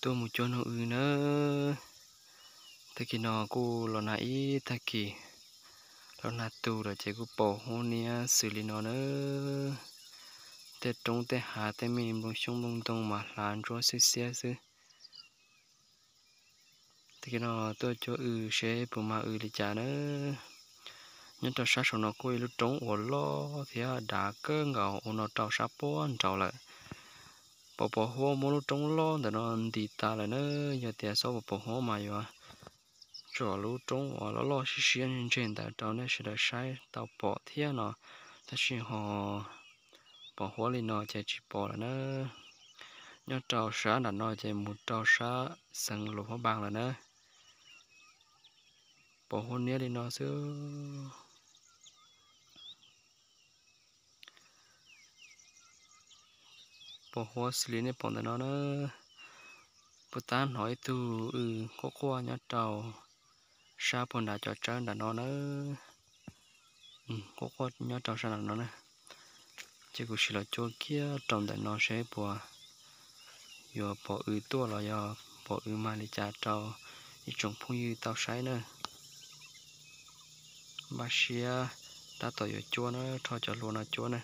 Tuaj mus cuag noog w nawb. Tag kis no kuj los nag ib tag kis, los nag tu lawm ces kuj pom huab niab xws li no nawb. Tej roob tej hav tej me npoo xyoob npoo ntoo mas hlav ntsuab xwb xiab xwb. Tag kis no tuaj cuag w seb puas mag w li cas nawb. Nyob rau sab saum no kuj ib lub roob uas loj thiab dav kawg nkaus ua no rau sab puag nraud lawm. Pom pos huab muab lub roob loj ntawm no ntis tas lawm na. Yog tias xob pom pos huab mas yuav tsom lub roob uas loj loj siab siab ntseg ntawd rau nej sawv daws saib tau pom thiab no, tab sis ho pos huab li no ces tsis pom lawm na. Nyob rau sab nram no ces mus rau sab xeev Luas Phab Npas lawm na. Pos huab niab li no xwb. Pos huab xws li nej pom ntawm no na. Puas tab hnov ib tug w quaj quaj nyob rau sab puag nram cov tsawb nram no na. Quaj quaj nyob rau sab nram no na. Ces kuv sim los cuag kiag rau ntawm no seb puas yuav pom w tuaj los yog pom w mag li cas rau ib tsoom phooj ywg tau saib na. Npaj siab tab tom yuav cuab na, rho cov hlua no cuab na.